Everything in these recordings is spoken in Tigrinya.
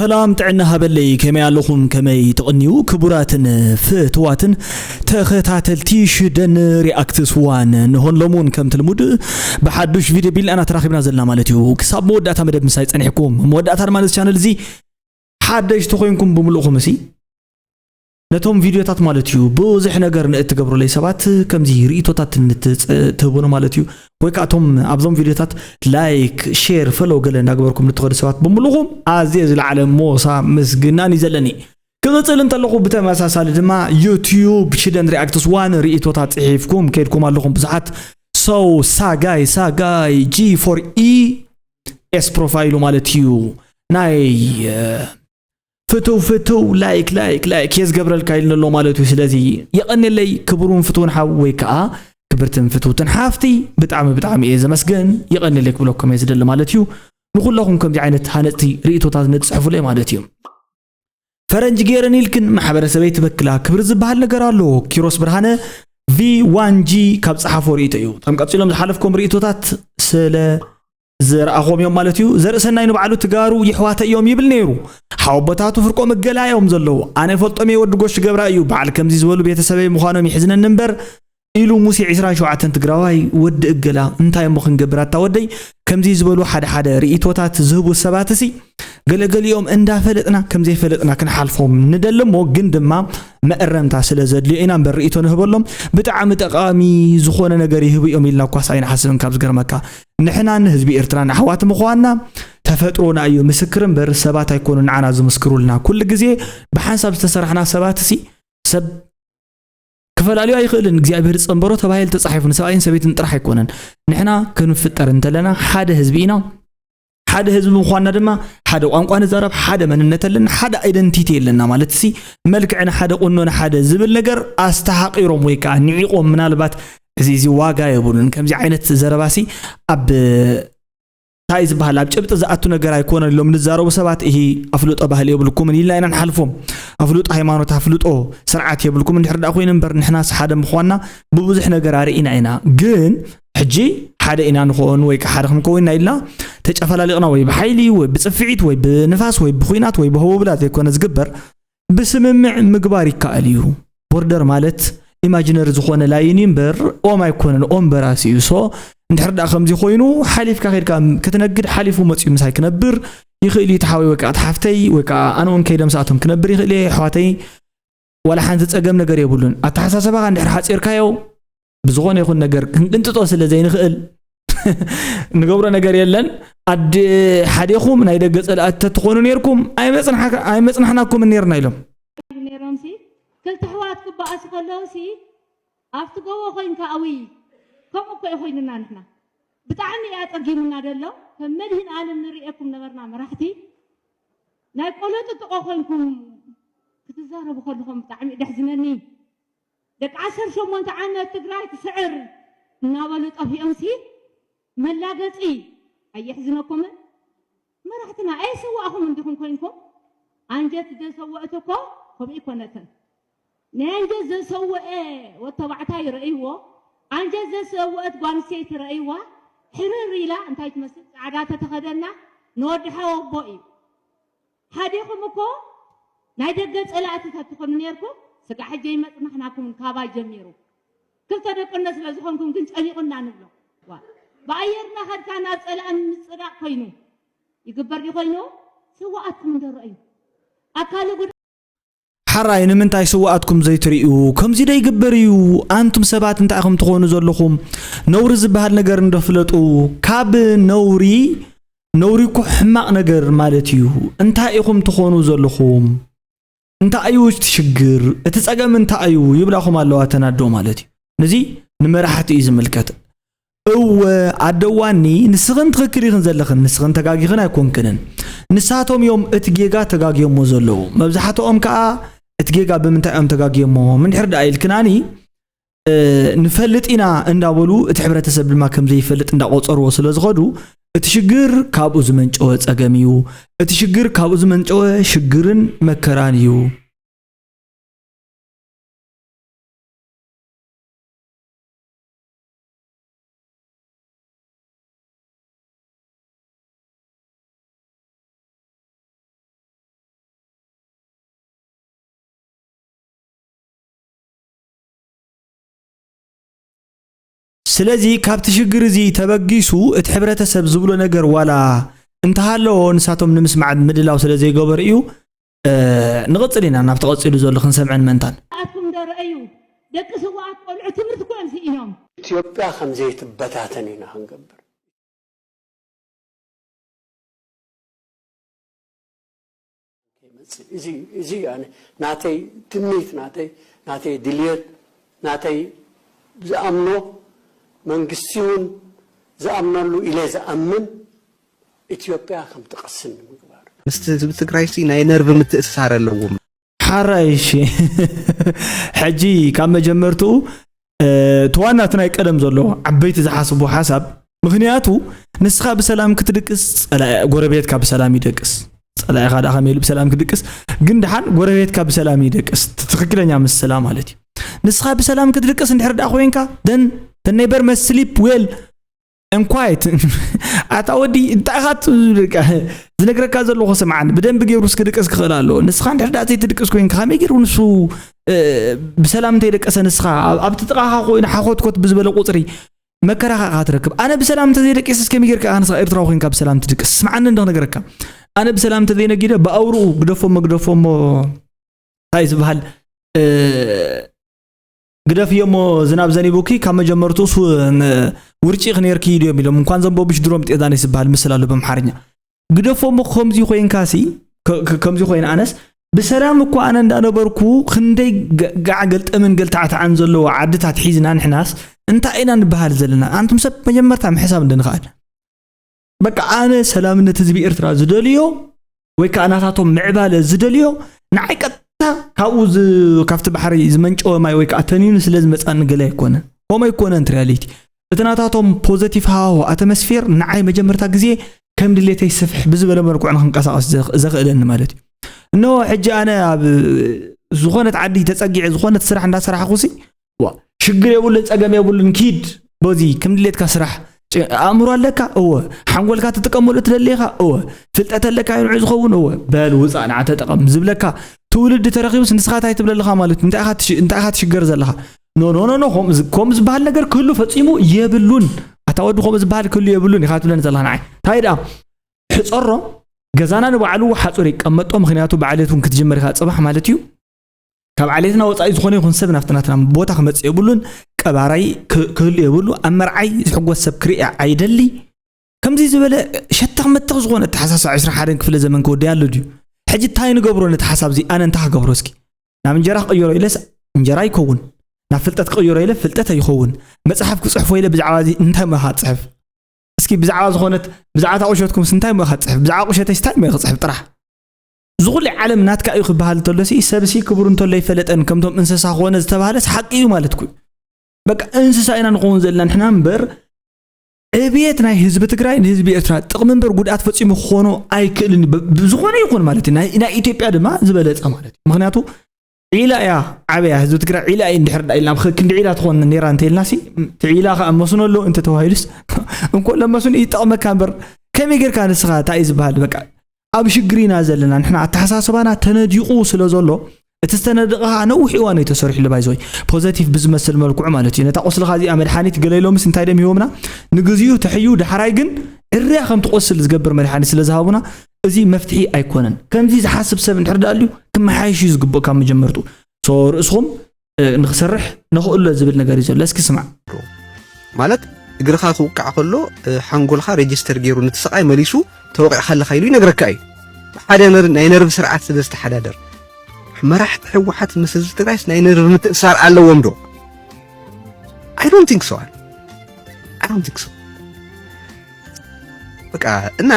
ሰላም ጥዕና ሃበለይ፣ ከመይ ኣለኹም? ከመይ ተቕንዩ? ክቡራትን ፍትዋትን ተኸታተልቲ ሽደን ሪኣክትስ ዋን፣ ንሆን ሎሙን ከምቲ ልሙድ ብሓዱሽ ቪድዮ ቢልና ኢና ተራኺብና ዘለና ማለት እዩ። ክሳብ መወዳእታ መደብ ምሳይ ጸኒሕኩም፣ መወዳእታ ድማ ነዚ ቻነል እዚ ሓደሽቲ ኮይንኩም ብምልእኹም እሲ ነቶም ቪድዮታት ማለት እዩ ብዙሕ ነገር ንእትገብሩለይ ሰባት ከምዚ ርእቶታት ንትጽ- ትህቡኒ ማለት እዩ። ወይ ከዓ እቶም ኣብዞም ቪድዮታት ላይክ፣ ሼር፣ ፈሎው ገለ እንዳገበርኩም ንትኸዱ ሰባት ብምልኹም ኣዝየ ዝለዓለ ሞሳ ምስግናን እዩ ዘለኒ። ክቕጽል እንተለኹ ብተመሳሳሊ ድማ ዩትዩብ ሽደን ሪኣክትስ ዋን ርእቶታት ጽሒፍኩም ከይድኩም ኣለኹም ብዙሓት። ሰው ሳጋይ ሳጋይ ጂ ፎር ኢ ኤስ ፕሮፋይሉ ማለት እዩ ናይ ፍትው ፍትው ላይክ ላይክ ላይክ እየ ዝገብረልካ ኢልኒ ኣሎ ማለት እዩ። ስለዚ የቐንየለይ ክቡሩን ፍትውን ሓው ወይ ከዓ ክብርትን ፍትውትን ሓፍቲ ብጣዕሚ ብጣዕሚ እየ ዘመስግን። የቐንየለይ ክብለኩም እየ ዝደሊ ማለት እዩ። ንኩለኹም ከምዚ ዓይነት ሃነፅቲ ርእቶታት ንፅሕፉለይ ማለት እዩ። ፈረንጂ ገይረን ኢልክን ማሕበረሰበይ ትበክላ ክብሪ ዝበሃል ነገር ኣሎ። ኪሮስ ብርሃነ ቪ ዋን ጂ ካብ ፀሓፎ ርእቶ እዩ። እቶም ቀፂሎም ዝሓለፍኩም ርእቶታት ስለ ዝረኣኹም እዮም ማለት እዩ። ዘርእሰናይ ንባዕሉ ትጋሩ የሕዋተ እዮም ይብል ነይሩ። ሓወቦታቱ ፍርቆም እገላ እዮም ዘለዉ። ኣነ ፈልጦም እየ ወዲ ጎሽ ገብራ እዩ በዓል ከምዚ ዝበሉ ቤተሰበይ ምዃኖም ይሕዝነኒ እምበር ኢሉ ሙሴ ዕስራን ሸውዓተን ትግራዋይ ወዲ እገላ እንታይ እሞ ክንገብር ኣታ ወደይ። ከምዚ ዝበሉ ሓደ ሓደ ርእቶታት ዝህቡ ሰባት እሲ ገለገሊኦም እንዳፈለጥና ከምዘይፈለጥና ክንሓልፎም ንደሊ እሞ ግን ድማ መእረምታ ስለ ዘድልዮ ኢና እምበር ርእቶ ንህበሎም። ብጣዕሚ ጠቓሚ ዝኾነ ነገር ይህቡ እዮም ኢልና እኳስ ኣይንሓስብን ካብ ዝገርመካ። ንሕና ንህዝቢ ኤርትራ ንኣሕዋት ምዃንና ተፈጥሮና እዩ ምስክር እምበር ሰባት ኣይኮኑ ንዓና ዝምስክሩልና። ኩሉ ግዜ ብሓንሳብ ዝተሰራሕና ሰባት ሲ ሰብ ክፈላልዮ ኣይኽእልን። እግዚኣብሔር ዝጸንበሮ ተባሂል ተጻሒፉ ንሰብኣይን ሰበይትን ጥራሕ ኣይኮነን። ንሕና ክንፍጠር እንተለና ሓደ ህዝቢ ኢና። ሓደ ህዝቢ ምዃንና ድማ ሓደ ቋንቋ ንዛረብ፣ ሓደ መንነት ኣለና፣ ሓደ ኣይደንቲቲ ኣለና ማለት ሲ መልክዕ ንሓደ ቁኖ ንሓደ ዝብል ነገር ኣስተሓቂሮም ወይ ከዓ ንዒቆም ምናልባት እዚ እዚ ዋጋ የብሉን። ከምዚ ዓይነት ዘረባ ሲ ኣብ እንታይ ዝበሃል ኣብ ጭብጢ ዝኣቱ ነገር ኣይኮነን ኢሎም ንዛረቡ ሰባት እሂ ኣፍልጦ ባህሊ የብልኩምን ኢልና ኢና ንሓልፎም። ኣፍልጦ ሃይማኖት ኣፍልጦ ስርዓት የብልኩም እንድሕር ደኣ ኮይኑ እምበር ንሕናስ ሓደ ምዃንና ብብዙሕ ነገር ኣርኢና ኢና። ግን ሕጂ ሓደ ኢና ንኾን ወይ ከዓ ሓደ ክንከውን ኢና ኢልና ተጨፈላሊቕና ወይ ብሓይሊ ወይ ብፅፍዒት ወይ ብንፋስ ወይ ብኹናት ወይ ብህቦብላ ዘይኮነ ዝግበር ብስምምዕ ምግባር ይከኣል እዩ። ቦርደር ማለት ኢማጂነሪ ዝኾነ ላይን እዩ እምበር ኦም ኣይኮነን፣ ኦም በራሲ እዩ። ሶ እንድሕር ደኣ ከምዚ ኮይኑ ሓሊፍካ ከይድካ ክትነግድ ሓሊፉ መፂኡ ምሳይ ክነብር ይኽእል እዩ። ተሓወይ ወይ ከዓ ተሓፍተይ ወይ ከዓ ኣነ እውን ከይደ ምስኣቶም ክነብር ይኽእል እየ። ኣሕዋተይ ዋላ ሓንቲ ፀገም ነገር የብሉን። ኣተሓሳሰባኻ እንድሕር ሓፂርካዮ ብዝኾነ ይኹን ነገር ክንቅንጥጦ ስለ ዘይንኽእል ንገብሮ ነገር የለን። ኣዲ ሓዴኹም ናይ ደገ ፀላእቲ ተትኾኑ ነይርኩም ኣይመፅናሕናኩም ነይርና ኢሎም። ነይሮምሲ ክልተ ኣሕዋት ክበኣሱ ከለውሲ ኣብቲ ጎቦ ኮይንካ ኣውይ ከምኡ እኮ እዩ ኮይኑና ንሕና ብጣዕሚ እዩ ኣፀጊሙና ደሎ ከም መድህን ኣለም ንርእየኩም ነበርና መራሕቲ ናይ ቆሎ ጥጥቆ ኮይንኩም ክትዛረቡ ከለኹም ብጣዕሚ እዩ ደሕዝነኒ ደቂ ዓሰርተ ሸሞንተ ዓመት ትግራይ ትስዕር እናበሉ ጠፊኦምሲ መላገፂ ኣየሕዝነኩምን መራሕትና ኣየሰዋእኹምን ዲኹም ኮይንኩም ኣንጀት ዘሰወእት እኮ ከምኡ ይኮነትን ናይ ኣንጀት ዘሰወአ ወተባዕታይ ረእይዎ ኣንጀት ዘሰወአት ጓንስተይቲ ረእይዋ ሕርር ኢላ እንታይ ትመስል ፃዕዳ ተተኸደና ንወዲ ሓወቦ እዩ ሓዲኹም እኮ ናይ ደገ ፀላእትታት ትኾኑ ነይርኩም ስጋዕ ሕጂ ይመፅናሕናኩም ካባይ ጀሚሩ ክልተ ደቂ ኣንዶ ስለ ዝኾንኩም ግን ጨኒቑና ንብሎ ዋ ብኣየር እናኸድካ ናብ ፀላእ ምፅዳቕ ኮይኑ ይግበር ድዩ ኮይኑ ስዋኣትኩም እንዶ ረኣዩ ኣካለ ጉዳ ሓራይ ንምንታይ ስዋኣትኩም ዘይትርእዩ ከምዚ ዶ ይግበር እዩ ኣንቱም ሰባት እንታይ ኢኹም ትኾኑ ዘለኹም ነውሪ ዝበሃል ነገር እንዶ ፍለጡ ካብ ነውሪ ነውሪ እኮ ሕማቕ ነገር ማለት እዩ እንታይ ኢኹም ትኾኑ ዘለኹም እንታይ እዩ እቲ ሽግር እቲ ጸገም እንታይ እዩ ይብላኹም ኣለዋ እተን ኣዶ ማለት እዩ ነዚ ንመራሕቲ እዩ ዝምልከት እወ ኣደዋኒ ንስኽን ትኽክል ኢኽን ዘለኽን ንስኽን ተጋጊኽን ኣይኮንክንን ንሳቶም እዮም እቲ ጌጋ ተጋግዮሞ ዘለዉ መብዛሕትኦም ከኣ እቲ ጌጋ ብምንታይ እዮም ተጋግዮሞ ምንድሕር ደኣ ኢልክናኒ ንፈልጥ ኢና እንዳበሉ እቲ ሕብረተሰብ ድማ ከም ዘይፈልጥ እንዳቆጸርዎ ስለ ዝኸዱ እቲ ሽግር ካብኡ ዝመንጨወ ጸገም እዩ። እቲ ሽግር ካብኡ ዝመንጨወ ሽግርን መከራን እዩ። ስለዚ ካብቲ ሽግር እዚ ተበጊሱ እቲ ሕብረተሰብ ዝብሎ ነገር ዋላ እንተሃለዎ ንሳቶም ንምስማዕ ምድላው ስለ ዘይገበሩ እዩ። ንቕጽል ኢና ናብቲ ቀጺሉ ዘሎ ክንሰምዕን መንታን። ኣትኩም ዶ ረኣዩ? ደቂ ስውኣት ቆልዑ ትምህርቲ ኮም ስኢኖም። ኢትዮጵያ ከም ዘይትበታተን ኢና ክንገብር። እዚ እዚ ኣነ ናተይ ትምኒት ናተይ ናተይ ድልየት ናተይ ዝኣምኖ መንግስቲ እውን ዝኣምነሉ ኢለ ዝኣምን ኢትዮጵያ ከም ትቐስን ንምግባር። ምስቲ ህዝቢ ትግራይ ሲ ናይ ነርቭ ምትእስሳር ኣለዎም። ሓራይ እሺ። ሕጂ ካብ መጀመርትኡ እቲ ዋና እቲ ናይ ቀደም ዘሎ ዓበይቲ ዝሓስቡ ሓሳብ ምክንያቱ ንስኻ ብሰላም ክትድቅስ ጸላኢ ጎረቤትካ ብሰላም ይደቅስ። ጸላኢኻ ደኣ ከመይ ኢሉ ብሰላም ክድቅስ ግን ደሓን ጎረቤትካ ብሰላም ይደቅስ። ትክክለኛ ምስላ ማለት እዩ። ንስኻ ብሰላም ክትድቅስ እንድሕር ደኣ ኮይንካ ደን the neighbor must sleep well and quiet ኣታ ወዲ እንታይ ኢኻ ዝነግረካ ዘለኹ ስምዓኒ ብደንቢ ገይሩ እስክድቅስ ክኽእል ኣለዎ። ንስኻ እንድሕር ደኣ ዘይትድቅስ ኮይንካ ከመይ ገይሩ ንሱ ብሰላም እንተይደቀሰ ንስኻ ኣብቲ ጥቓኻ ኮይኑ ሓኾትኮት ብዝበለ ቁፅሪ መከራኻ ኢኻ ትረክብ። ኣነ ብሰላም እንተዘይደቂሰስ ከመይ ጌርካ ኢኻ ንስኻ ኤርትራዊ ኮይንካ ብሰላም ትድቅስ? ስምዓኒ እንዶ ክነግረካ። ኣነ ብሰላም እንተዘይነጊደ ብኣውርኡ ግደፎሞ ግደፎሞ እንታይ ዝበሃል ግደፍዮ እሞ ዝናብ ዘኒቡኪ ካብ መጀመርቱ ውርጪ ክነርኪ ድዮም ኢሎም እንኳን ዘንበቡሽ ድሮም ጤዛኔ ዝበሃል ምስል ኣሎ በምሓርኛ ግደፎ እሞ ከምዚ ኮይንካሲ ከምዚ ኮይን ኣነስ ብሰላም እኮ ኣነ እንዳነበርኩ ክንደይ ጋዕ ገልጠምን ገልታዕታዕን ዘለዎ ዓድታት ሒዝና ንሕናስ እንታይ ኢና ንበሃል ዘለና ኣንቱም ሰብ መጀመርታ ምሕሳብ እንድንኽኣል በቃ ኣነ ሰላምነት ህዝቢ ኤርትራ ዝደልዮ ወይ ከዓ ናታቶም ምዕባለ ዝደልዮ ንዓይ ቀጥታ ካብኡ ካብቲ ባሕሪ ዝመንጨወ ማይ ወይ ከዓ ተንዩኒ ስለ ዝመፃኒ ገለ ኣይኮነን። ከምኡ ኣይኮነን ሪያሊቲ። እቲ ናታቶም ፖዘቲቭ ሃዋሁ ኣተመስፌር ንዓይ መጀመርታ ግዜ ከም ድሌተይ ስፍሕ ብዝበለ መልክዑ ንክንቀሳቀስ ዘኽእለኒ ማለት እዩ። እነሆ ሕጂ ኣነ ኣብ ዝኾነት ዓዲ ተፀጊዐ ዝኾነት ስራሕ እንዳሰራሕኩሲ ዋ ሽግር የብሉን ጸገም የብሉን ኪድ በዚ ከም ድሌትካ ስራሕ ኣእምሮ ኣለካ እወ ሓንጎልካ ትጥቀመሉ ትደሊ ኢኻ እወ ፍልጠት ኣለካ ንዑ ዝኸውን እወ በል ውፃእ ንዓ ተጠቐም ዝብለካ ትውልዲ ተረኺቡስ ንስኻ እንታይ ትብለለኻ ማለት እንታይ ኢኻ ትሽገር ዘለኻ ኖ ኖ ኖ ኖ ከም ዝበሃል ነገር ክህሉ ፈጺሙ የብሉን ኣታ ወዲ ከምኡ ዝበሃል ክህሉ የብሉን ኢኻ ትብለኒ ዘለኻ ንዓይ እንታይ ደኣ ሕፀሮ ገዛና ንባዕሉ ሓፁር ይቀመጦ ምክንያቱ በዓለት እውን ክትጅምር ኢኻ ፅባሕ ማለት እዩ ካብ ዓሌትና ወፃኢ ዝኾነ ይኹን ሰብ ናብቲ ናትና ቦታ ክመፅእ የብሉን። ቀባራይ ክህሉ የብሉ። ኣብ መርዓይ ዝሕጎስ ሰብ ክርኢ ኣይደሊ። ከምዚ ዝበለ ሸተኽ መተኽ ዝኾነ ኣተሓሳስባ ዕስራን ሓደን ክፍለ ዘመን ክወደይ ኣሎ ድዩ? ሕጂ እንታይ ንገብሮ ነቲ ሓሳብ እዚ ኣነ እንታይ ክገብሮ እስኪ? ናብ እንጀራ ክቕይሮ ኢለስ እንጀራ ይከውን። ናብ ፍልጠት ክቕይሮ ኢለ ፍልጠት ኣይኸውን። መፅሓፍ ክፅሕፎ ኢለ ብዛዕባ እዚ እንታይ እሞ ኢኻ ትፅሕፍ? እስኪ ብዛዕባ ዝኾነት ብዛዕባ እታ ቁሸትኩምስ እንታይ እሞ ኢኻ ትፅሕፍ? ብዛዕባ ቁሸተይስ እንታይ እሞ ኢኻ ትፅሕፍ ጥራሕ? እዚ ኩሉ ዓለም ናትካ እዩ ክበሃል እንተሎሲ ሰብሲ ክብሩ እንተሎ ይፈለጠን ከምቶም እንስሳ ክኾነ ዝተባህለስ ሓቂ እዩ ማለት ኩ በቃ እንስሳ ኢና ንኸውን ዘለና ንሕና እምበር ዕብየት ናይ ህዝቢ ትግራይ ንህዝቢ ኤርትራ ጥቕሚ እምበር ጉድኣት ፈፂሙ ክኾኖ ኣይክእልን ብዝኾነ ይኹን ማለት እዩ ናይ ኢትዮጵያ ድማ ዝበለፀ ማለት እዩ ምክንያቱ ዒላ እያ ዓበያ ህዝቢ ትግራይ ዒላ እዩ እንድሕር ዳ ኢልና ክንዲ ዒላ ትኾን ነራ እንተኢልናሲ እቲ ዒላ ከዓ መስኖ ኣሎ እንተተባሂሉስ እንኮ ለመስኖ ይጠቕመካ እምበር ከመይ ጌርካ ንስኻ እንታይ እዩ ዝበሃል በቃ ኣብ ሽግር ኢና ዘለና ንሕና ኣተሓሳስባና ተነዲቑ ስለ ዘሎ እቲ ዝተነደቐ ከዓ ነዊሕ እዋን እዩ ተሰሪሕሉ ባይዘወይ ፖዘቲቭ ብዝመስል መልክዑ ማለት እዩ ነታ ቁስልኻ እዚኣ መድሓኒት ገለ ኢሎምስ እንታይ ደም ሂቦምና ንግዚኡ ተሕዩ ዳሕራይ ግን እርያ ከም ትቆስል ዝገብር መድሓኒት ስለ ዝሃቡና እዚ መፍትሒ ኣይኮነን ከምዚ ዝሓስብ ሰብ እንድሕር ዳኣልዩ ክመሓየሽ እዩ ዝግብኦ ካብ መጀመርቱ so ርእስኹም ንክሰርሕ ነኽእሎ ዝብል ነገር እዩ ዘሎ እስኪ ስማዕ ማለት እግርኻ ክውቃዕ ከሎ ሓንጎልካ ሬጅስተር ገይሩ ነቲ ሰብኣይ መሊሱ ተወቂዕካ ኣለካ ኢሉ ይነግረካ እዩ ሓደ ናይ ነርቭ ስርዓት ስለ ዝተሓዳደር መራሕቲ ህወሓት ምስ ህዝቢ ትግራይስ ናይ ነርቭ ምትእሳር ኣለዎም ዶ I don't think so I don't think so በቃ እና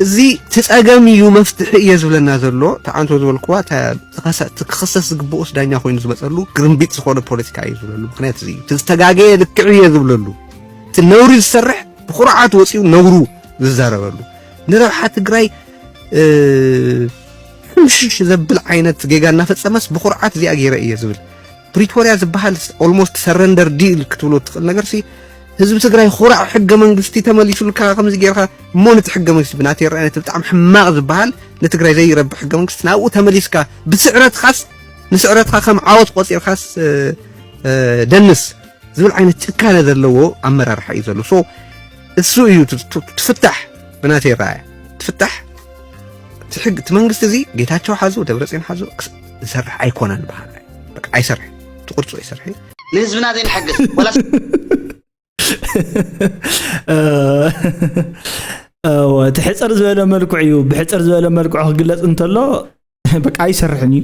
እዚ ትፀገም እዩ መፍትሒ እየ ዝብለና ዘሎ ተዓንቶ ዝበልክዋ ክኽሰስ ዝግብኡስ ዳኛ ኮይኑ ዝመፀሉ ግርምቢጥ ዝኾነ ፖለቲካ እዩ ዝብለሉ ምክንያት እዚ እዩ ዝተጋገየ ልክዕ እየ ዝብለሉ እቲ ነውሪ ዝሰርሕ ብኩርዓት ወፂኡ ነውሩ ዝዛረበሉ ንረብሓ ትግራይ ሕምሽሽ ዘብል ዓይነት ጌጋ እናፈፀመስ ብኩርዓት እዚኣ ገይረ እየ ዝብል ፕሪቶርያ ዝበሃል almost surrender deal ክትብሎ ትኽእል ነገር ሲ ህዝቢ ትግራይ ኩራዕ ሕገ መንግስቲ ተመሊሱልካ ከምዚ ጌርካ እሞ ነቲ ሕገ መንግስቲ ብናተይ ረኣይ ነቲ ብጣዕሚ ሕማቕ ዝበሃል ንትግራይ ዘይረብሕ ሕገ መንግስቲ ናብኡ ተመሊስካ ብስዕረትካስ ንስዕረትካ ከም ዓወት ቆፂርካስ ደንስ ዝብል ዓይነት ጭካነ ዘለዎ ኣመራርሓ እዩ ዘሎ። So እሱ እዩ ት- ት- ትፍታሕ ብናተይ ራእያ ትፍታሕ። እቲ ሕግ እቲ መንግስቲ እዚ ጌታቸው ሓዞ ደብረፅዮን ሓዞ ክስ- ዝሰርሕ ኣይኮነን። በሃላ በቃ ኣይሰርሕ ትቁርፁ ኣይሰርሕ። ንህዝብና ዘይንሕግዝ ወላ እቲ ሕፅር ዝበለ መልክዑ እዩ። ብሕፅር ዝበለ መልክዑ ክግለፅ እንተሎ በቃ ኣይሰርሕን እዩ።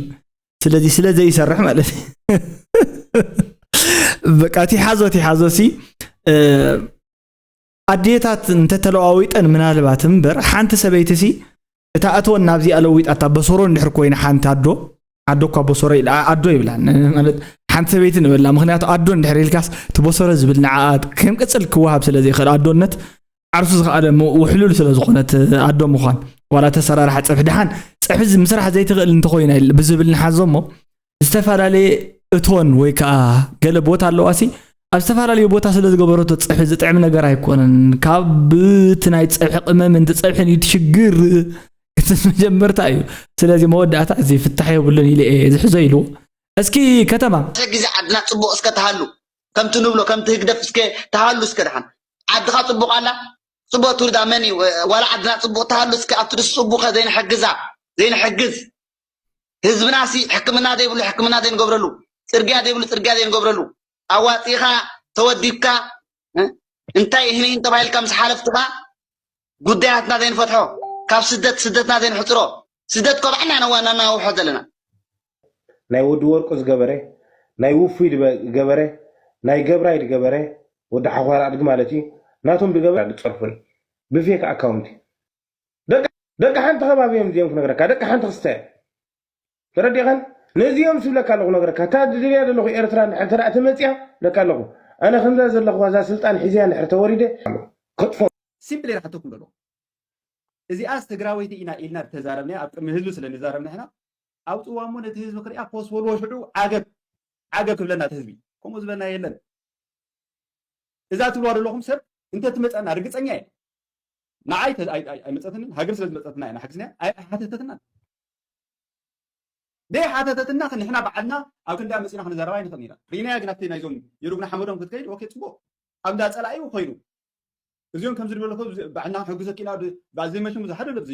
ስለዚ ስለ ዘይሰርሕ ማለት እዩ። በቃ እቲ ሓዞ እቲ ሓዞ ሲ ኣዴታት እንተተለዋዊጠን ምናልባት እምበር ሓንቲ ሰበይቲ ሲ እታ እትወን ናብዚኣ ለዊጣታ በሰሮ እንድሕር ኮይና ሓንቲ ኣዶ ኣዶ እኳ በሰሮ ኢላ ኣዶ ይብላ ማለት ሓንቲ ሰበይቲ ንበላ። ምክንያቱ ኣዶ እንድሕር ኢልካስ እቲ በሰሮ ዝብል ንዓኣ ከም ቅፅል ክወሃብ ስለ ዘይኽእል ኣዶነት ዓርሱ ዝኸኣለ ውሕሉል ስለ ዝኾነት ኣዶ ምዃን ዋላ ተሰራርሓ ፀብሒ ድሓን ፀብሒ ምስራሕ ዘይትኽእል እንተኮይና ብዝብል ንሓዞ እሞ ዝተፈላለየ እቶን ወይ ከዓ ገለ ቦታ ኣለዋ ሲ ኣብ ዝተፈላለየ ቦታ ስለ ዝገበረቶ ፀብሒ ዝጥዕም ነገር ኣይኮነን። ካብ እቲ ናይ ፀብሒ ቅመምን እቲ ፀብሕን እዩ እቲ ሽግር። እቲ መጀመርታ እዩ። ስለዚ መወዳእታ እዚ ፍታሕ የብሉን ኢለ እየ ዝሕዞ ኢልዎ። እስኪ ከተማ ግዜ ዓድና ፅቡቅ እስከ ተሃሉ ከምቲ ንብሎ ከምቲ ህግደፍ እስከ ተሃሉ እስከ ድሓን ዓድኻ ፅቡቅ ኣላ ፅቡቅ ትውልዳ መን እዩ ዋላ ዓድና ፅቡቅ ተሃሉ እስከ ኣብቲ ድስ ፅቡቅ ዘይንሕግዛ ዘይንሕግዝ ህዝብና ሲ ሕክምና ዘይብሉ ሕክምና ዘይንገብረሉ ፅርግያ ዘይብሉ ፅርግያ ዘይንገብረሉ ኣዋፂኻ ተወዲብካ እንታይ ይህን ተባሂልካ ምስ ሓለፍትኻ ጉዳያትና ዘይንፈትሖ ካብ ስደት ስደትና ዘይንሕፅሮ ስደት ኮብዓና ነዋናናውሖ ዘለና ናይ ወዲ ወርቁ ዝገበረ ናይ ውፉይ ዝገበረ ናይ ገብራይ ዝገበረ ወዲ ሓዃር ኣድጊ ማለት እዩ ናቶም ዝገበረ ዝፀርፎ እዩ ብፌክ ኣካውንቲ ደቂ ሓንቲ ከባቢ እዮም እዚኦም ክነግረካ ደቂ ሓንቲ ክስተ ተረዲኸን ነዚኦም ስብለካ ኣለኹ ነግረካ እታ ዝደልያ ዘለኹ ኤርትራ እንድሕር ተደኣ ተመፅያ ለካ ኣለኹ ኣነ ከምዛ ዘለኹዋ እዛ ስልጣን ሒዝያ እንድሕር ተወሪደ ከጥፎ ሲምፕል ኢለ ሓተኩም ዘሎ እዚኣስ ትግራወይቲ ኢና ኢልና ተዛረብና ኣብ ቅድሚ ህዝቢ ስለ ንዛረብና ኢና ኣውፅዋ እሞ ነቲ ህዝቢ ክሪኣ ፖስት በልዎ ሽዑ ዓገብ ዓገብ ክብለና እቲ ህዝቢ ከምኡ ዝበልና የለን እዛ ትብልዋ ዘለኹም ሰብ እንተ ትመፀና ርግፀኛ እየ ንዓይ ኣይመፀትንን ሃገር ስለ ዝመፀትና እያ ሓግዝና ኣይሓተተትና ደይ ሓተተትና ንሕና በዓልና ኣብ ክንዳ መፂና ክንዘረባ ኣይንኽእል ኢና ርኢናያ ግን ኣብቲ ናይዞም የሩግና ሓመዶም ክትከይድ ኦኬ ፅቡቅ ኣብ እንዳ ፀላኢ ኮይኑ እዚኦም ከምዚ ዝበለኮ በዓልና ሕግዘኪ ኢና ብኣዘይ መሽሙ ዝሓደ ለብዚ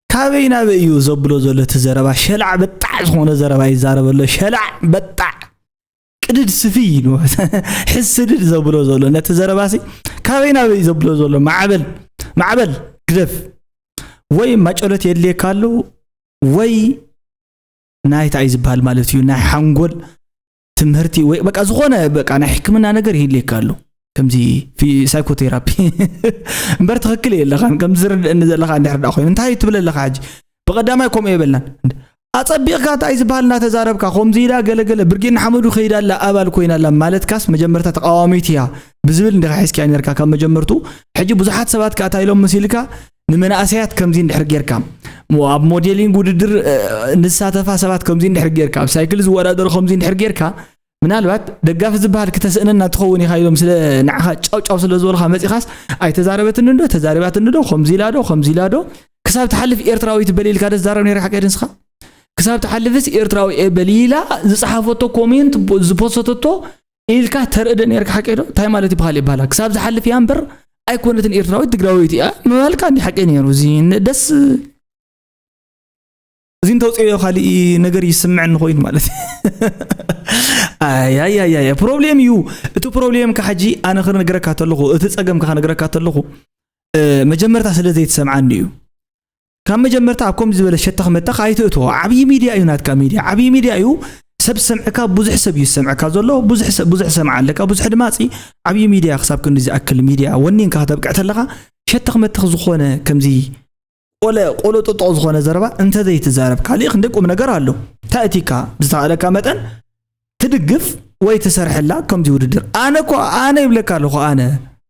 ካበይ ናበይ እዩ ዘብሎ ዘሎ እቲ ዘረባ ሸላዕ በጣዕ ዝኾነ ዘረባ ይዛረበ ኣሎ ሸላዕ በጣዕ ቅድድ ስፍይ ኢሉ ሕስድድ ዘብሎ ዘሎ ነቲ ዘረባሲ ካበይ ናበይ እዩ ዘብሎ ዘሎ ማዕበል ማዕበል ግደፍ ወይ ማጨሎት የድልየካ ኣሎ ወይ ናይ እንታይ ዝበሃል ማለት እዩ ናይ ሓንጎል ትምህርቲ ወይ በቃ ዝኾነ በቃ ናይ ሕክምና ነገር ይህልየካ ኣሎ ከምዚ ሳይኮቴራፒ እምበር ትኽክል የለኻን ከምዚ ዝርድእኒ ዘለኻ እንድሕር ዳ ኮይኑ እንታይ ትብል ኣለኻ ሕጂ ብቐዳማይ ከምኡ የበልናን ኣጸቢቕካ እንታይ ዝበሃል እናተዛረብካ ከምዚ ኢላ ገለገለ ብርጌድ ንሓመዱ ከይዳ ኣላ ኣባል ኮይና ኣላ ማለትካስ መጀመርታ ተቃዋሚት እያ ብዝብል እንዲኻ ሒዝካያ ነርካ ካብ መጀመርቱ ሕጂ ብዙሓት ሰባት ከኣ እንታይ ኢሎም መሲልካ ንመናእሰያት ከምዚ እንድሕር ጌርካ ኣብ ሞዴሊንግ ውድድር ንሳተፋ ሰባት ከምዚ እንድሕር ጌርካ ኣብ ሳይክል ዝወዳደሩ ከምዚ እንድሕር ጌርካ ምናልባት ደጋፊ ዝበሃል ክተስእነና ትኸውን ኢኻ ኢሎም ስለ ንዓኻ ጫውጫው ስለ ዝበሉኻ መፂኻስ ኣይተዛረበትኒ ዶ ተዛሪባትኒ ዶ ከምዚ ኢላ ዶ ከምዚ ኢላ ዶ ክሳብ ትሓልፍ ኤርትራዊት በል ኢልካ ዶ ትዛረብ ነይርካ ሓቂ ንስኻ ክሳብ ትሓልፍስ ኤርትራዊ እየ በል ኢላ ዝፀሓፈቶ ኮሜንት ዝፖሰተቶ ኢልካ ተርእደ ነርካ ሓቂ ዶ እንታይ ማለት ይበሃል ይበሃላ ክሳብ ዝሓልፍ እያ እምበር ኣይኮነትን ኤርትራዊት ትግራዊት እያ ምባልካ እንዲ ሓቂ ነይሩ እዚ ደስ እዚ እንተውፅዮ ካሊእ ነገር ይስምዐኒ ኮይኑ ማለት ኣያያያያ ፕሮብሌም እዩ እቲ ፕሮብሌም ካ ሕጂ ኣነ ክነግረካ ተለኹ እቲ ፀገም ካ ክነግረካ ተለኹ መጀመርታ ስለ ዘይትሰምዓኒ እዩ ካብ መጀመርታ ኣብ ከምዚ ዝበለ ሸተኽ መተኽ ኣይትእትዎ ዓብዪ ሚድያ እዩ ናትካ ሚድያ ዓብዪ ሚድያ እዩ ሰብ ዝሰምዕካ ብዙሕ ሰብ እዩ ዝሰምዕካ ዘሎ ብዙሕ ሰብ- ብዙሕ ሰምዓ ኣለካ ብዙሕ ድማፂ ዓብዪ ሚድያ ክሳብ ክንዲ ዝኣክል ሚድያ ወኒንካ ከተብቅዕ ተለኻ ሸተኽ መተኽ ዝኾነ ከምዚ ቆለ ቆሎ ጥጥቆ ዝኾነ ዘረባ እንተዘይትዛረብ ካሊእ ክንደይ ቁም ነገር ኣሎ እንታይ እቲካ ብዝተኻእለካ መጠን ትድግፍ ወይ ትሰርሐላ ከምዚ ውድድር ኣነ እኮ ኣነ ይብለካ ኣለኹ ኣነ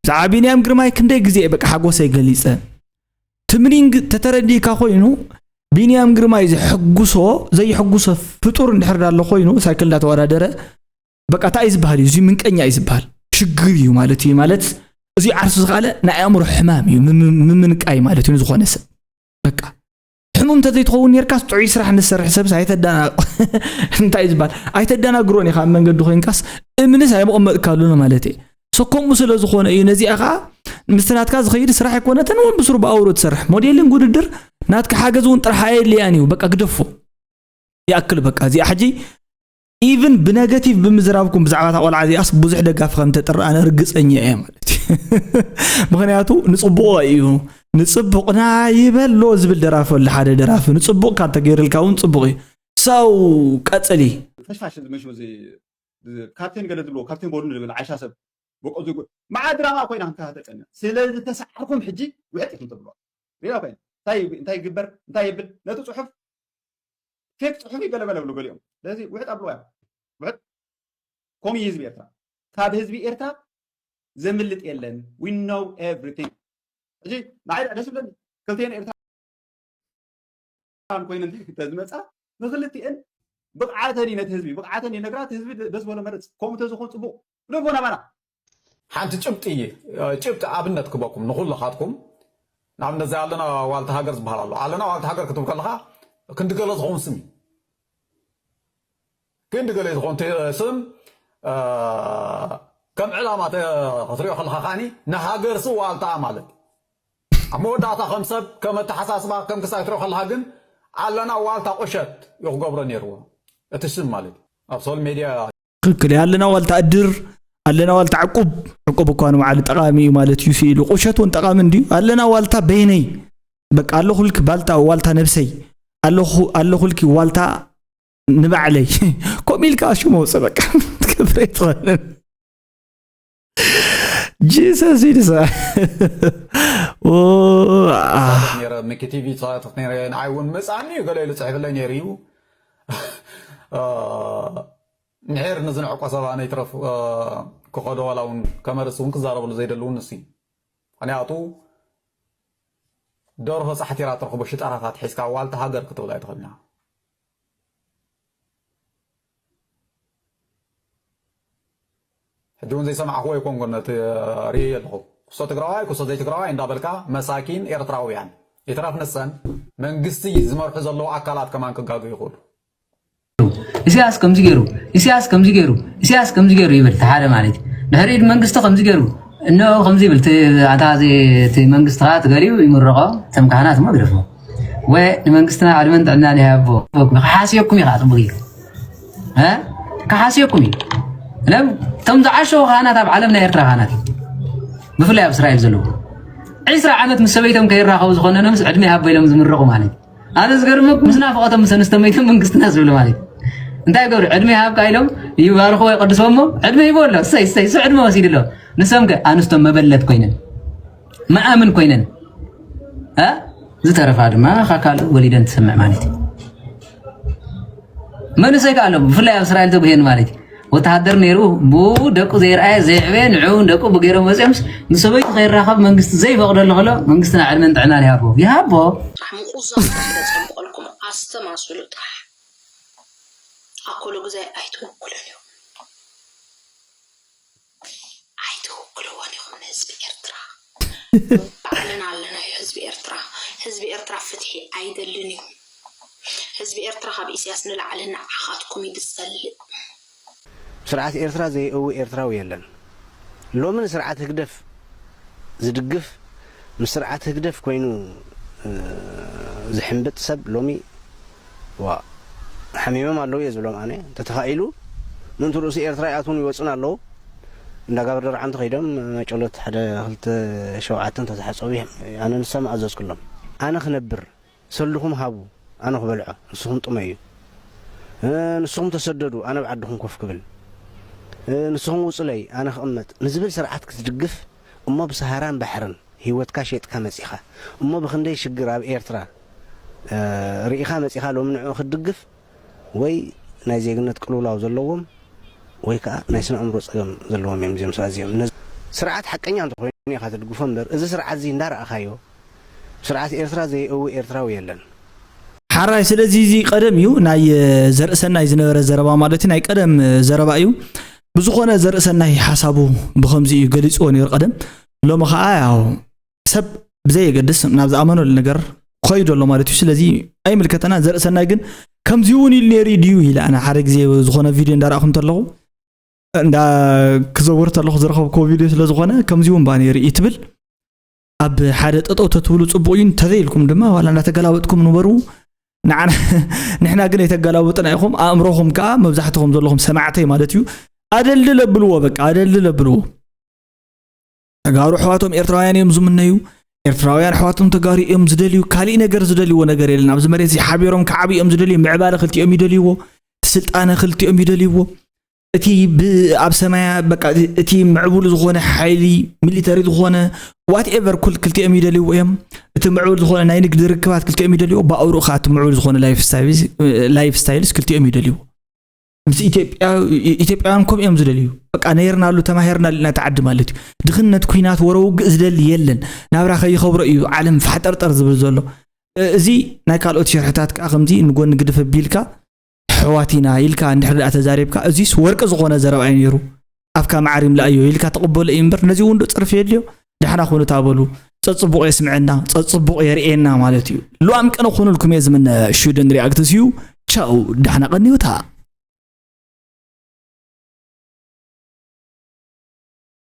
ብዛዕባ ቢንያም ግርማይ ክንደይ ግዜ እየ በቃ ሓጎሰይ ገሊፀ ትምኒንግ ተተረዲእካ ኮይኑ ቢንያም ግርማይ ዘሕጉሶ ዘይሕጉሶ ፍጡር እንድሕር ዳሎ ኮይኑ ሳይክል እንዳተወዳደረ በቃ እንታይ እዩ ዝበሃል እዩ እዚ ምንቀኛ እዩ ዝበሃል ሽግር እዩ ማለት እዩ ማለት እዚ ዓርሱ ዝኸኣለ ናይ ኣእምሮ ሕማም እዩ ምምንቃይ ማለት እዩ ዝኾነ ሰብ በቃ እንተዘይትኸውን ኔርካስ ጥዑይ ስራሕ ንሰርሕ ሰብስ ኣይተዳናቕ እንታይ እዩ ዝበሃል ኣይተዳናግሮን ኢኻ ኣብ መንገዲ ኮይንካስ እምንስ ኣይመቐመጥካሉን ማለት እየ። ሶ ከምኡ ስለ ዝኾነ እዩ። ነዚኣ ከዓ ምስቲ ናትካ ዝኸይድ ስራሕ ኣይኮነትን እውን ብስሩ ብኣውሮ ትሰርሕ ሞዴሊንግ ውድድር ናትካ ሓገዝ እውን ጥራሕ ኣየድልያን እዩ። በቃ ግደፎ። ይኣክል በቃ እዚኣ ሕጂ ኢቭን ብነገቲቭ ብምዝራብኩም ብዛዕባ እታ ቆልዓ እዚኣስ ብዙሕ ደጋፊ ከም ተጥሪ ኣነ ርግፀኛ እየ ማለት እዩ። ምክንያቱ ንፅቡቕ እዩ። ንፅቡቕና ይበሎ ዝብል ደራፊ ኣሎ ሓደ ደራፊ ንፅቡቕ ካብ ተገይርልካ እውን ፅቡቕ እዩ። ሰው ቀፅሊ። ፈሽፋሽ ዝመሽ እዚ ካፕቴን ገለ ዝብሎ ካፕቴን ጎድኑ ዝብል ዓይሻ ሰብ በቆ ዝጉ መዓ ድራማ ኮይና ክንከታተል ቀንያ ስለ ዝተሰዓርኩም ሕጂ ውሕጥ ኢኹም ተብሎ ሌላ ኮይና እንታይ እንታይ ይግበር እንታይ ይብል ነቲ ፅሑፍ ፌክ ፅሑፍ ይገለበለ ብሉ ገሊኦም ስለዚ ውሕጥ ኣብልዋ ውሕጥ ኮም ህዝቢ ኤርትራ ካብ ህዝቢ ኤርትራ ዘምልጥ የለን we know everything ሕጂ ንዓይ ደስ ብለኒ ክልቴን ኤርትራ ኮይነን ተዝመፃ ንክልቲኤን ብቕዓተን እዩ ነቲ ህዝቢ ብቕዓተን እዩ ነግራ እቲ ህዝቢ ደስ በሎ መረፅ ከምኡ ተዝኾን ፅቡቕ ንጎና ባና ሓንቲ ጭብጢ ጭብጢ ኣብነት ክበኩም ንኩልኻትኩም ንኣብነት ዘይ ኣለና ዋልታ ሃገር ዝበሃል ኣሎ ኣለና ዋልታ ሃገር ክትብል ከለካ ክንዲ ገለ ዝኸውን ስም እዩ ክንዲ ገለ ዝኸውን ስም ከም ዕላማ ክትሪኦ ከለካ ከዓኒ ንሃገር ስ ዋልታ ማለት ኣብ መወዳእታ ከም ሰብ ከም ኣተሓሳስባ ከም ክሳይ ትሪኦ ከለካ ግን ኣለና ዋልታ ቁሸት እዩ ክገብሮ ነይርዎ እቲ ስም ማለት እዩ ኣብ ሶል ሜድያ ትክክል ኣለና ዋልታ እድር ኣለና ዋልታ ዕቁብ ዕቁብ እኳ ንባዕሉ ጠቃሚ እዩ ማለት እዩ ስኢሉ ቁሸት እውን ጠቃሚ እንድዩ ኣለና ዋልታ በይነይ በቃ ኣለኹልኪ ባልታ ዋልታ ነብሰይ ኣለኹልኪ ዋልታ ንባዕለይ ኮሚልካ ሽሙ ውፅእ በቃ ክትገብረ ኣይትኽእልን Jesus ይድሳ ቲቪ ተሳተፍ ነረ ንዓይ እውን መፅኣኒ እዩ ገለ ኢሉ ፅሕፍለይ ነይሩ እዩ ምሕር ንዝንዕቆ ሰባ ነይትረፍ ክኸዶ ዋላ እውን ከመርስ እውን ክዛረበሉ ዘይደልውን ንሱ ምክንያቱ ደርሆ ፃሕቲራ ትረኽቦ ሽጣራታት ሒዝካ ዋልታ ሃገር ክትብል ኣይትኽእልና ሕጂ እውን ዘይሰማዕክዎ ይኮንኩ ነቲ ርእየ ኣለኹ ክሶ ትግራዋይ ክሶ ዘይትግራዋይ እንዳበልካ መሳኪን ኤርትራውያን ይትረፍ ንሰን መንግስቲ ዝመርሑ ዘለዉ ኣካላት ከማን ክጋገ ይኽእሉ ኢሳያስ ከምዚ ገይሩ ኢሳያስ ከምዚ ገይሩ ኢሳያስ ከምዚ ገይሩ ይብል እቲ ሓደ ማለት እዩ ድሕሪኡ መንግስቲ ከምዚ ገይሩ እነሆ ከምዚ ይብል ኣንታ እቲ መንግስቲ ከዓ ትገሪኡ ይምረቆ እቶም ካህናት እሞ ግደፎ ወ ንመንግስትና ዕድመን ጥዕናን ይሃቦ ክሓስየኩም እዩ ከዓ ፅቡቅ እዩ ክሓስየኩም እዩ ለም እቶም ዝዓሸዉ ካህናት ኣብ ዓለም ናይ ኤርትራ ካህናት እዩ ብፍላይ ኣብ እስራኤል ዘለዉ ዕስራ ዓመት ምስ ሰበይቶም ከይራኸቡ ዝኾነኖምስ ዕድመ ይሃቦ ኢሎም ዝምረቑ ማለት እዩ ኣነ ዝገርመኩም ምስ ናፍቆቶም ምስ ኣንስቶም መይቶም መንግስትና ዝብሉ ማለት እዩ እንታይ ይገብሩ ዕድመ ይሃብካ ኢሎም ይባርኽዎ ይቀድስዎ እሞ ዕድመ ይቦ ኣሎ ሰይ ሰይ ሱ ዕድመ ወሲዱ ኣሎ ንሶም ከ ኣንስቶም መበለት ኮይነን መኣምን ኮይነን ዝተረፋ ድማ ካብ ካልእ ወሊደን ትሰምዕ ማለት እዩ መንእሰይ ከ ኣሎ ብፍላይ ኣብ እስራኤል ተጉሄን ማለት እዩ ወተሃደር ነይሩ ብኡ ደቁ ዘይረኣየ ዘይዕበየ ንዕኡ ደቁ ብገይሮም ወፂኦምስ ንሰበይቱ ከይራኸብ መንግስቲ ዘይፈቅደሉ ከሎ መንግስትና ዕድመን ጥዕናን ይሃቦ ይሃቦ ስራሕ ምቁዛም ጥራሕ ተፀምቆልኩም ኣስተማስሉ ጥራሕ ኣኮሎ ግዛይ ኣይትወክሉን እዮም ኣይትውክልዎን ኢኹም ንህዝቢ ኤርትራ። ባዕልና ኣለናዮ ህዝቢ ኤርትራ። ህዝቢ ኤርትራ ፍትሒ ኣይደልን እዩ። ህዝቢ ኤርትራ ካብ ኢስያስ ንላዕሊ ንዓኻትኩም እዩ ዝጸልእ። ስርዓት ኤርትራ ዘይእዊ ኤርትራዊ የለን። ሎሚ ንስርዓት ህግደፍ ዝድግፍ ምስ ስርዓት ህግደፍ ኮይኑ ዝሕምብጥ ሰብ ሎሚ ዋ ሓሚሞም ኣለዉ እየ ዝብሎም ኣነ እንተተኻኢሉ ምእንቲ ርእሲ ኤርትራ ይኣትዉን ይወፁን ኣለዉ እንዳ ጋብር ደርዓ እንተኸይዶም መጨሎት ሓደ ክልተ ሸውዓተ እንተተሓፀቡ ኣነ ንሳ ምኣዘዝኩሎም ኣነ ክነብር ሰልድኹም ሃቡ ኣነ ክበልዖ ንስኹም ጥመዩ ንስኹም ተሰደዱ ኣነ ብዓድኹም ኮፍ ክብል ንስኹም ውፁለይ ኣነ ክቕመጥ ንዝብል ስርዓት ክትድግፍ እሞ ብሰሃራን ባሕርን ህይወትካ ሸይጥካ መጺኻ እሞ ብኽንደይ ሽግር ኣብ ኤርትራ ርኢኻ መጺኻ ሎሚ ንዕኡ ክትድግፍ ወይ ናይ ዜግነት ቅልውላው ዘለዎም ወይ ከዓ ናይ ስነ ኣእምሮ ጸገም ዘለዎም እዮም እዚኦም ሰባት እዚኦም። ነዚ ስርዓት ሓቀኛ እንተኾይኑ ኢኻ ትድግፎ እምበር እዚ ስርዓት እዚ እንዳረኣኻዮ ስርዓት ኤርትራ ዘይእዊ ኤርትራዊ የለን። ሓራይ ስለዚ እዚ ቀደም እዩ ናይ ዘርእሰናይ ዝነበረ ዘረባ ማለት እዩ ናይ ቀደም ዘረባ እዩ ብዝኾነ ዘርእሰናይ ሓሳቡ ብኸምዚ እዩ ገሊፅዎ ነይሩ ቀደም ሎሚ ከዓ ያው ሰብ ብዘየገድስ ናብ ዝኣመነሉ ነገር ኸይዱ ኣሎ ማለት እዩ። ስለዚ ኣይምልከተና። ዘርእሰናይ ግን ከምዚ እውን ኢሉ ነይሩ ድዩ ኢለ ኣነ ሓደ ግዜ ዝኾነ ቪድዮ እንዳረኣኹ እንተለኹ እንዳ ክዘውር ተለኹ ዝረኸብክዎ ቪድዮ ስለ ዝኾነ ከምዚ እውን ባ ነይሩ እዩ ትብል። ኣብ ሓደ ጠጠው ተትብሉ ጽቡቕ እዩ፣ እንተዘይልኩም ድማ ዋላ እንዳተገላበጥኩም ንበሩ። ንዓና ንሕና ግን የተገላበጥና ኢኹም፣ ኣእምሮኹም ከዓ መብዛሕትኹም ዘለኹም ሰማዕተይ ማለት እዩ ኣደልድል ኣብልዎ፣ በቃ ኣደልድል ኣብልዎ። ተጋሩ ኣሕዋቶም ኤርትራውያን እዮም ዝምነዩ። ኤርትራውያን ኣሕዋቶም ተጋሩ እዮም ዝደልዩ። ካሊእ ነገር ዝደልይዎ ነገር የለን። ኣብዚ መሬት እዚ ሓቢሮም ክዓብዩ እዮም ዝደልዩ። ምዕባለ ክልቲኦም ይደልይዎ። እቲ ስልጣነ ክልቲኦም ይደልይዎ። እቲ ብ-፣ ኣብ ሰማያ በቃ እቲ ምዕቡል ዝኾነ ሓይሊ ሚሊተሪ ዝኾነ ዋትኤቨር ክልቲኦም ይደልይዎ እዮም። እቲ ምዕቡል ዝኾነ ናይ ንግዲ ርክባት ክልቲኦም ይደልይዎ። ብኣውርኡ ከዓ እቲ ምዕቡል ዝኾነ ላይፍ ስታይልስ ክልቲኦም ይደልይዎ። ምስ ኢትዮጵያ ኢትዮጵያውያን ከምኡ እዮም ዝደልዩ። በቃ ነይርናሉ ተማሂርናሉ ኢና ተዓዲ ማለት እዩ። ድኽነት ኩናት ወረ ውግእ ዝደሊ የለን። ናብራ ከይኸብሮ እዩ ዓለም ፋሕጠርጠር ዝብል ዘሎ። እዚ ናይ ካልኦት ሽርሕታት ከዓ ከምዚ ንጎኒ ግድፍ ኣቢልካ ኣሕዋት ኢና ኢልካ እንድሕር ደኣ ተዛሪብካ እዚስ ወርቂ ዝኾነ ዘረባ እዩ ነይሩ። ኣፍካ መዓር ይምልኣዮ ኢልካ ተቕበሎ እዩ እምበር ነዚ እውን ዶ ጸርፊ የድልዮ? ዳሕና ኩኑ ታበሉ። ጸጽቡቕ የስምዐና፣ ጸጽቡቕ የርእየና ማለት እዩ። ልዋም ቅነ ኩኑልኩም እየ ዝምነ። ሹደን ሪኣክትስ እዩ። ቻው፣ ዳሕና ቀንዩታ።